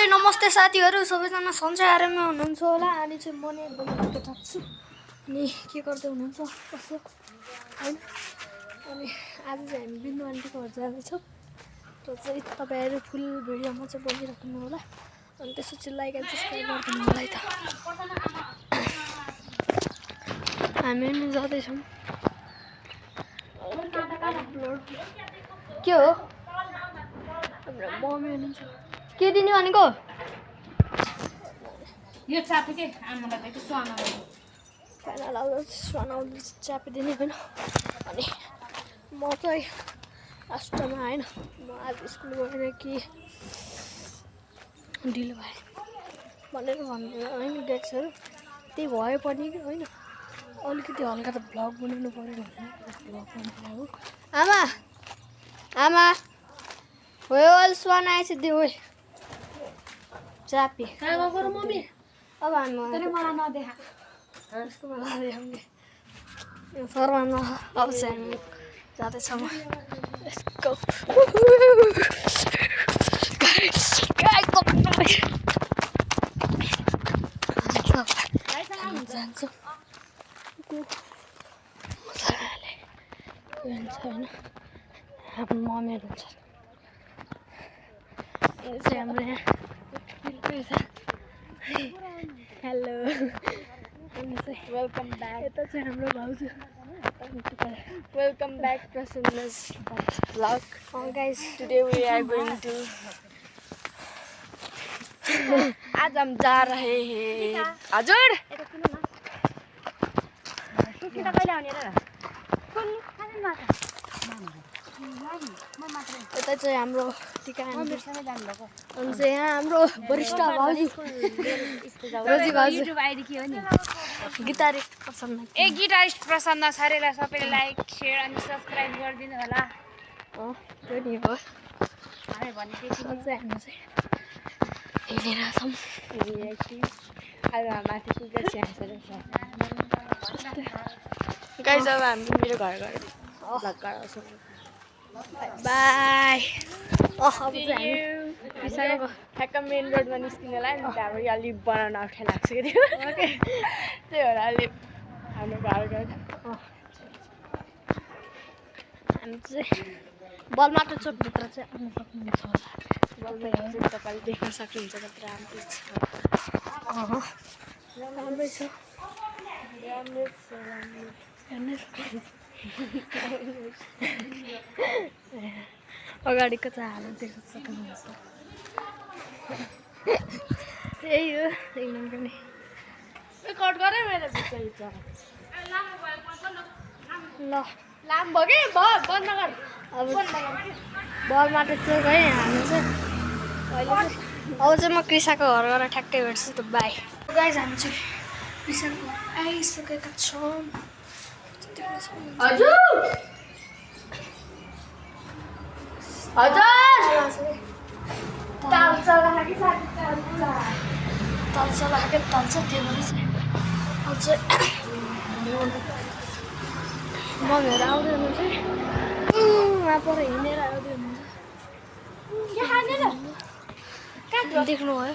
चाहिँ नमस्ते साथीहरू सबैजना सन्चै आराममा हुनुहुन्छ होला अनि चाहिँ म नै एकदम केटा छु अनि के गर्दै हुनुहुन्छ कसो हैन अनि आज चाहिँ हामी बिन्दु आन्टीको घर जाँदैछौँ र चाहिँ तपाईहरु फुल भिडियोमा चाहिँ बनिराख्नु होला अनि त्यसपछि लाइक एन्ड सब्स्क्राइब गरिदिनु होला है त हामी नि जाँदैछौँ के हो हाम्रो मम्मी हुनुहुन्छ के दिने भनेको यो चापे के आमालाई त सुहाना खाना लाग्दा सुहानाउनु चापे दिने होइन अनि म चाहिँ लास्टमा होइन म आज स्कुल गएन कि ढिलो भएँ भनेर भन्दैन होइन डेक्सहरू त्यही भए पनि कि होइन अलिकति हल्का त भ्लग बनाउनु पऱ्यो भने भ्लग बनाउनु आमा आमा हो अहिले सुहाना आएछ दियो ओइ चापी खाना गरौँ मम्मी अब हामी तैँले मलाई नदेखा यसको मलाई देखाउने यो शर्मा अब चाहिँ हामी जाँदैछौँ यसको जान्छौँ मजाले हुन्छ होइन हाम्रो मम्मीहरू हुन्छ यो चाहिँ हाम्रो यहाँ हेलो वेलकम ब्याक यता चाहिँ हाम्रो भाउजू वेलकम ब्याक प्रसन्नस vlog guys today we are going to आज हम जा रहे हैं हजुर यता चाहिँ हाम्रो टिका अनि चाहिँ यहाँ हाम्रो वरिष्ठ भाउजू रोजी भाउजू युट्युब आइडी के हो नि गिटारी प्रसन्न ए गिटारिस्ट प्रसन्न छरेलाई सबैले लाइक शेयर अनि सब्स्क्राइब गरिदिनु होला त्यो नि हो हामी भने चाहिँ हामी चाहिँ हिँडेर छौँ आज माथि पुगेर गाइस अब हामी मेरो घर गएर भ्लग गराउँछौँ बाई अब चाहिँ हामी बिसाएको ठ्याक्क मेन रोडमा निस्किनेलाई नि त्यहाँबाट अलिक बनाउन अप्ठ्यारो लाग्छ कि त्यो त्यही भएर अलिक हाम्रो घर गएर हामी चाहिँ बलमाटो चोकभित्र चाहिँ आउनु सक्नुहुन्छ होला बलमा तपाईँले देख्न सक्नुहुन्छ कति राम्रो छ राम्रै छ अगाडिको चाहिँ हाल देख्न सक्नुहुन्छ त्यही हो एकदम पनि कट गरेँ मैले ल लाम भयो कि बन्द गर अब बलमाटो चोक है हामी चाहिँ अहिले चाहिँ अब चाहिँ म कृषाको घर गएर ठ्याक्कै भेट्छु त बाई गाइस हामी चाहिँ कृषाको घर आइसकेका छौँ हजुर हजुर ताल्छ राखेको ताल्छ त्यो भएर चाहिँ अझ मम्मीहरू आउँदै हुनुहुन्छ वहाँ पर हिँडेर आउँदै हुनुहुन्छ देख्नुभयो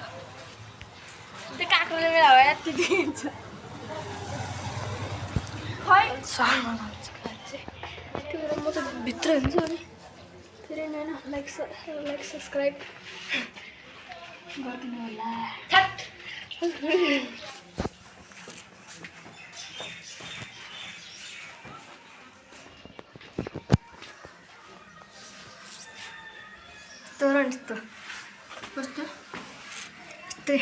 त्यो काकुले बेला भयो यति दिन्छ सहरमा लान्छ चाहिँ त्यो भएर म त भित्र हुन्छु अनि फेरि होइन लाइक सब्सक्राइब गरिदिनु होला तोरण यस्तो कस्तो यस्तै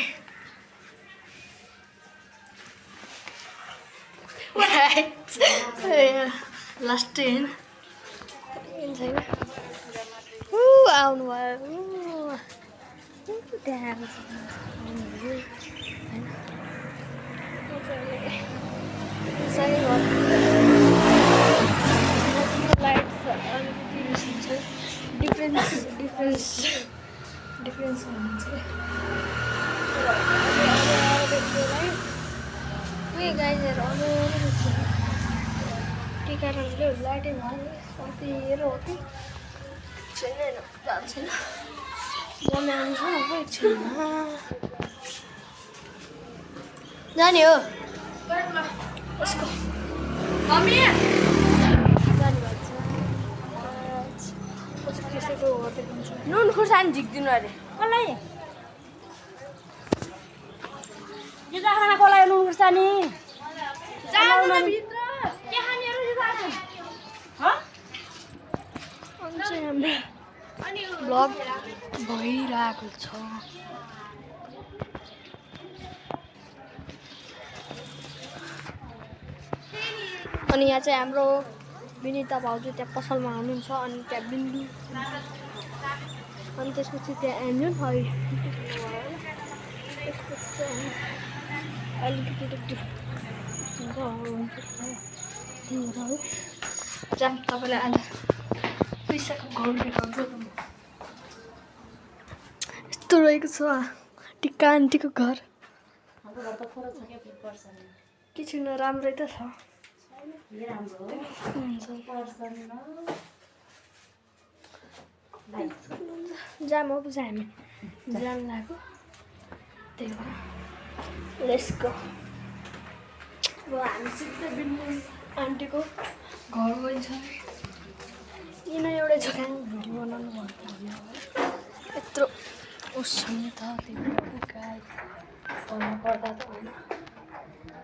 लास्ट होइन छैन आउनु भयो त्यहाँ लाइट्स डिफ्रेन्स हुनुहुन्छ गाइजहरू के कारणले लाइटै भयो कति हेर हो कि छैन जान्छ छैन जाने आउँछ अब एकछिनमा जाने हो यसको मम्मी जाने भन्छ पछि कसैको घर देखाउँछु नुन खुर्सानी झिक्दिनु अरे कसलाई यो जाखाना कसलाई नुन खुर्सानी भित्र के खानेहरू अनि ब्लग भइरहेको छ अनि यहाँ चाहिँ हाम्रो विनिता भाउजू त्यहाँ पसलमा हुनुहुन्छ अनि त्यहाँ बिन्दु अनि त्यसपछि त्यहाँ एन्जुन है त्यसपछि अलिकति जाम तपाईँलाई आज पैसाको घर देखाउँछु यस्तो रहेको छ टिका आन्टीको घर के छैन राम्रै त छ जाम अब चाहिँ हामी जान लाग्यो त्यही भएर लेट्स गो अब हामी सिधै बिन्दु आन्टीको घर गइन्छ किन एउटै जग्गा भिडियो बनाउनु भन्नु यत्रो उस छ नि त त्यही गाई भन्नुपर्दा त होइन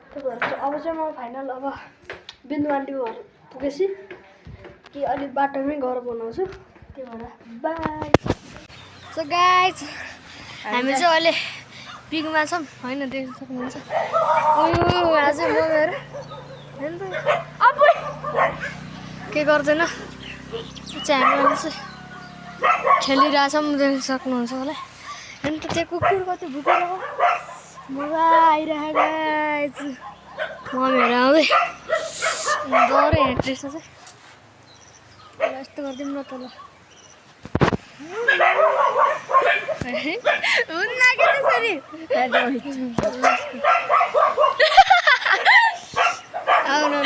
त्यही भएर चाहिँ अब चाहिँ म फाइनल अब बिन्दु आन्टीको घर पुगेपछि कि अलिक बाटोमै घर बनाउँछु त्यही भएर बाई सो गाइज हामी चाहिँ अहिले पिकमा छौँ होइन देख्न सक्नुहुन्छ आज म गएर के गर्दैन चाहिँ हामी अहिले चाहिँ खेलिरहेछौँ देख्न सक्नुहुन्छ होला होइन त त्यो कुकुर कति भुकेर हो मजा आइरहेको गाइज मम्मीहरू आउँदै डरै हेर्दैछ चाहिँ यस्तो गरिदिउँ न त ल हुन्न के त्यसरी आउनु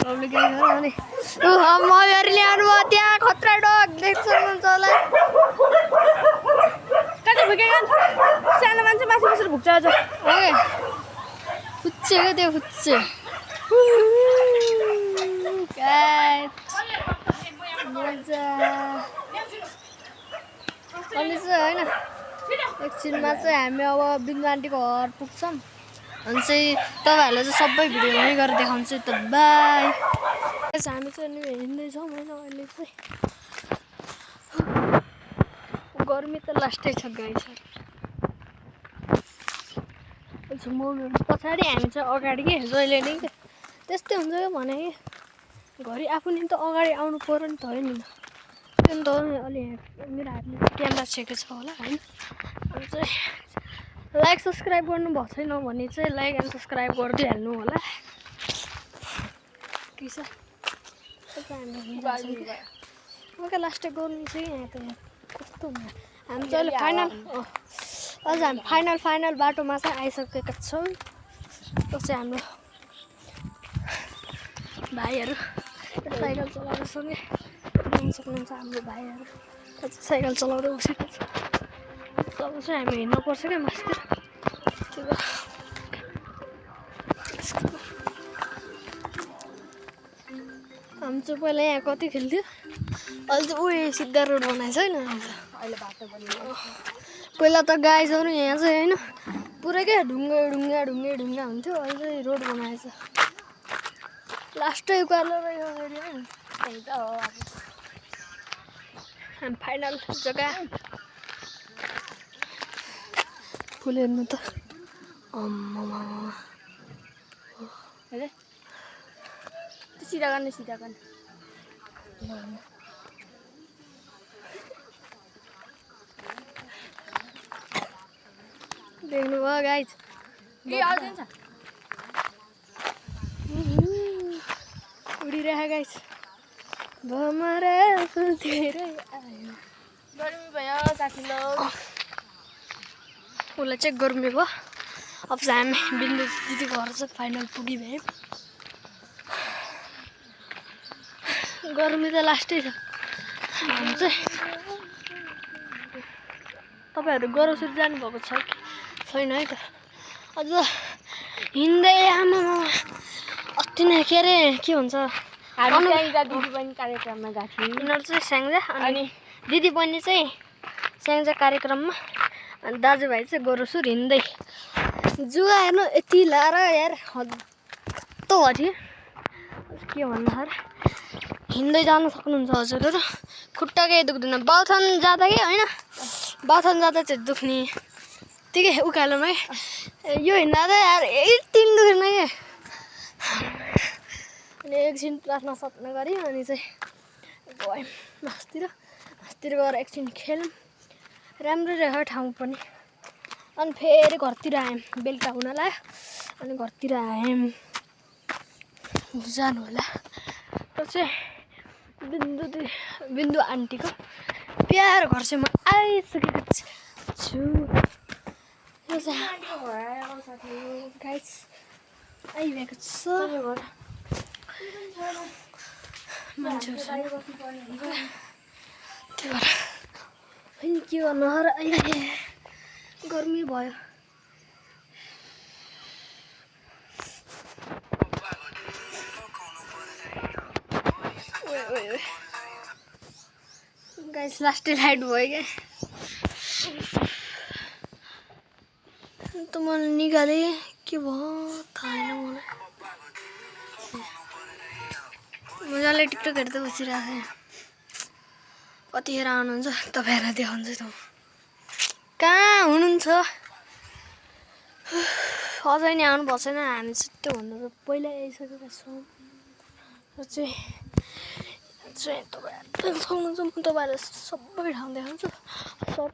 अनि मम्मीहरूले ल्याउनु भयो त्यहाँ खतरा डग देख्छ सक्नुहुन्छ होला कति भुकेको सानो मान्छे माथि बसेर भुक्छ आज ओके फुच्चे क्या त्यो फुच्चे मजा अनि चाहिँ होइन एकछिनमा चाहिँ हामी अब बिन्दु आन्टीको घर पुग्छौँ अनि चाहिँ तपाईँहरूलाई चाहिँ सबै भिडियो यहीँ गरेर देखाउँछु त बाई हामी चाहिँ अनि हिँड्दैछौँ होइन अहिले चाहिँ गर्मी त लास्टै छ गाई छ म पछाडि हामी चाहिँ अगाडि के जहिले नै त्यस्तै हुन्छ क्या भने कि घरि आफू नि त अगाडि आउनु पऱ्यो नि त होइन नि त्यो त अलि मेरो हातले क्यामेरा छेकेको छ होला होइन अनि चाहिँ लाइक सब्सक्राइब गर्नुभएको छैन भने चाहिँ लाइक एन्ड सब्सक्राइब गरिदिइहाल्नु होला के छ ओके लास्टै गर्नु चाहिँ यहाँ त कस्तो हुन्छ हामी चाहिँ अहिले फाइनल अझ हामी फाइनल बाटोमा चाहिँ आइसकेका छौँ त्यो चाहिँ हाम्रो भाइहरू साइकल चलाउँदै सँगै देख्न सक्नुहुन्छ हाम्रो भाइहरू साइकल चलाउँदै बसेको छ तब चाहिँ हामी हिँड्नुपर्छ क्या मासतिर त्यो हामी चाहिँ पहिला यहाँ कति खेल्थ्यो अहिले चाहिँ उयो सिधा रोड बनाएछ होइन अहिले बाटो बनियो पहिला त गाईहरू यहाँ चाहिँ होइन पुरै क्या ढुङ्गा ढुङ्गा ढुङ्गे ढुङ्गा हुन्थ्यो अहिले चाहिँ रोड बनाएछ लास्टै उकालो रहेछ फेरि होइन त्यही त हो हामी फाइनल जग्गा फुल हेर्नु त अम्मामा हेरे सिधा गर्ने देख्नुभयो गाइज के आउँदैन उडिरहेको गाइज भमरा धेरै आयो गर्मी भयो साथी लोग उसलाई चेक गर्मी भयो अब चाहिँ हामी बिन्दु दिदीको घर चाहिँ फाइनल पुगिभयो गर्मी त लास्टै छ हामी चाहिँ तपाईँहरू गरोसुर जानुभएको छ कि छैन है त अझ हिँड्दै आमामा अस्ति नै के अरे के भन्छ हामी स्याङ्जा दिदी पनि कार्यक्रममा गएको थियौँ यिनीहरू चाहिँ स्याङ्जा अनि दिदी बहिनी चाहिँ स्याङ्जा कार्यक्रममा अनि दाजुभाइ चाहिँ गरोसुर हिँड्दै जुवा हेर्नु यति लाएर यार हत्तो भयो के भन्दाखेरि हिँड्दै जानु सक्नुहुन्छ हजुरहरू खुट्टा केही दुख्दैन बाउथान जाँदा कि होइन बाउथान जाँदा चाहिँ दुख्ने ठिकै उकालोमा है यो हिँड्दा त यार एकदिन दुखेन क्या अनि एकछिन प्रार्थना सपना गऱ्यो अनि चाहिँ गयौँ मासतिर गएर एकछिन खेल्यौँ राम्रो रहेछ ठाउँ पनि अनि फेरि घरतिर आयौँ बेलुका हुन लाग्यो अनि घरतिर आयौँ जानु होला र चाहिँ बिन्दु आन्टीको प्यारो घर चाहिँ म आइसकेको छु यो चाहिँ गाइस आइरहेको छ मान्छेहरू त्यही भएर होइन के गर्नु र अहिले गर्मी भयो गाइस लास्टै लाइट भयो क्या त मैले निकालेँ के भयो थाहा छैन मलाई मजाले टिकटक हेर्दै बसिरहेको थिएँ कतिखेर आउनुहुन्छ तपाईँहरूलाई देखाउँछु त कहाँ हुनुहुन्छ अझै नि आउनु भएको छैन हामी छिट्टो भन्दा त पहिला आइसकेका छौँ र चाहिँ तपाईँहरू सक्नुहुन्छ म तपाईँहरूलाई सबै ठाउँ देखाउँछु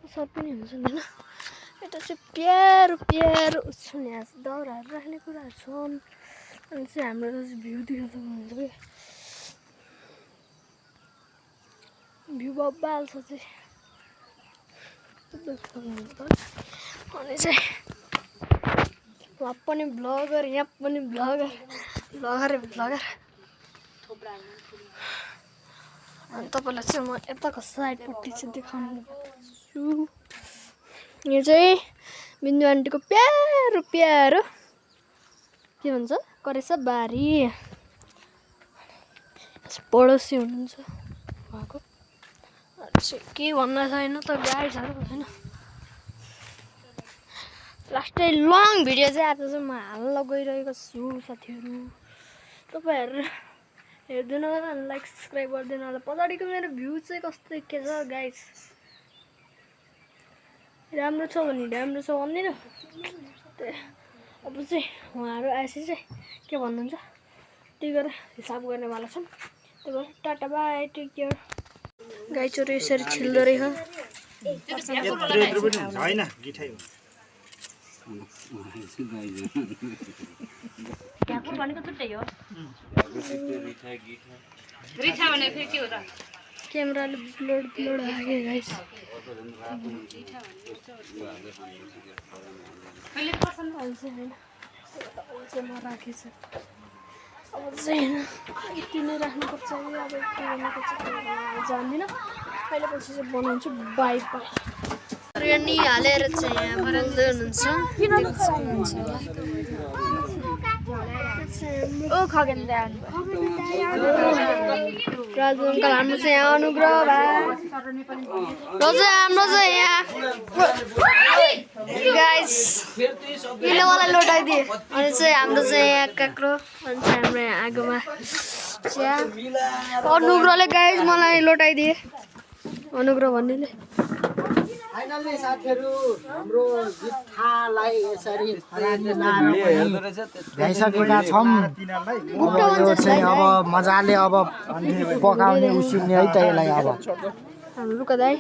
सर पनि हुन्छ होइन यता चाहिँ प्यारो सुन्ने दाउराहरू राख्ने कुराहरू छन् अनि चाहिँ हाम्रो भ्यू देख्न सक्नुहुन्छ क्या भ्यू बब्बाल छ चाहिँ अनि चाहिँ वहाँ पनि ब्लगर यहाँ पनि ब्लगर अनि तपाईँलाई चाहिँ म यताको साइडपट्टि चाहिँ देखाउनु छु यो चाहिँ बिन्दु आन्टीको प्यारो के भन्छ करेसा बारी पडोसी हुनुहुन्छ उहाँको के भन्न छैन त गाइजहरू छैन लास्टै लङ भिडियो चाहिँ आज चाहिँ म हाल्न गइरहेको छु साथीहरू तपाईँहरू हेर्दैन होला अनि लाइक सब्सक्राइब गरिदिनु होला पछाडिको मेरो भ्यू चाहिँ कस्तो देखिएको छ गाइज राम्रो छ भने राम्रो छ भन्दिनँ अब चाहिँ उहाँहरू आएपछि चाहिँ के भन्नुहुन्छ त्यही गरेर हिसाब गर्नेवाला छन् त्यही भएर टाटा बाई टेक केयर गाईचोरू यसरी छिल्दो रहेछ क्यामेराले ब्लड आयो गाइस अब चाहिँ यति नै राख्नुपर्छ अब यति गर्नुपर्छ जान्दिनँ अहिले पछि चाहिँ बनाउँछु बाई यो नि हालेर चाहिँ यहाँ बनाउँदै हुनुहुन्छ ओ खगेन दान राजु अङ्कल हाम्रो चाहिँ यहाँ अनुग्रह हाम्रो चाहिँ यहाँ गाइस यसले मलाई लोटाइदिए अनि चाहिँ हाम्रो चाहिँ यहाँ काक्रो अनि चाहिँ हाम्रो यहाँ आगोमा चिया अनुग्रहले गाइस मलाई लोटाइदिए अनुग्रह भन्नेले फाइनली साथीहरू हाम्रो गिट्ठालाई यसरी भ्याइसकेका छौँ अब यो चाहिँ अब मजाले अब पकाउने उसिन्ने है त यसलाई अब हाम्रो रुका दाइ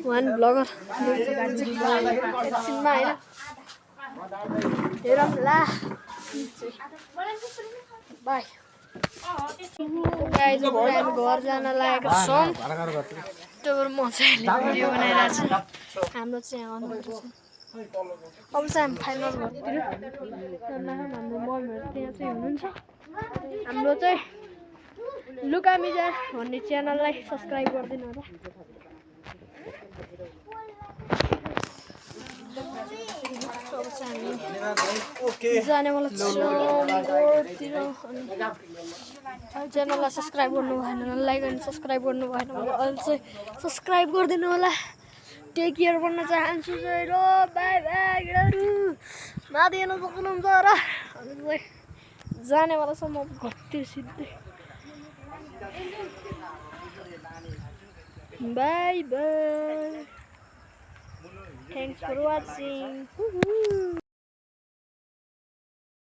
वान ब्लगर एकछिनमा होइन हेरौँ ला बाई गाइस हामी घर जान लागेको छौँ त्यो भएर म चाहिँ भिडियो बनाइरहेको छु हाम्रो चाहिँ अनुग्रह छ अब चाहिँ हामी फाइनल घरतिर हाम्रो मम्मीहरू त्यहाँ चाहिँ हुनुहुन्छ हाम्रो चाहिँ लुकामिजा भन्ने च्यानललाई सब्सक्राइब गरिदिनु होला अब चाहिँ हामी जाने मलाई चौरतिर अनि च्यानललाई सब्सक्राइब गर्नु भएन लाइक अनि सब्सक्राइब गर्नु भएन भने अहिले चाहिँ सब्सक्राइब गरिदिनु होला टेक केयर भन्न चाहन्छु चाहिँ र बाई बाई गिडहरू माथि हेर्न सक्नुहुन्छ र अनि चाहिँ जानेवाला छ म घट्यो सिधै bye bye thanks for watching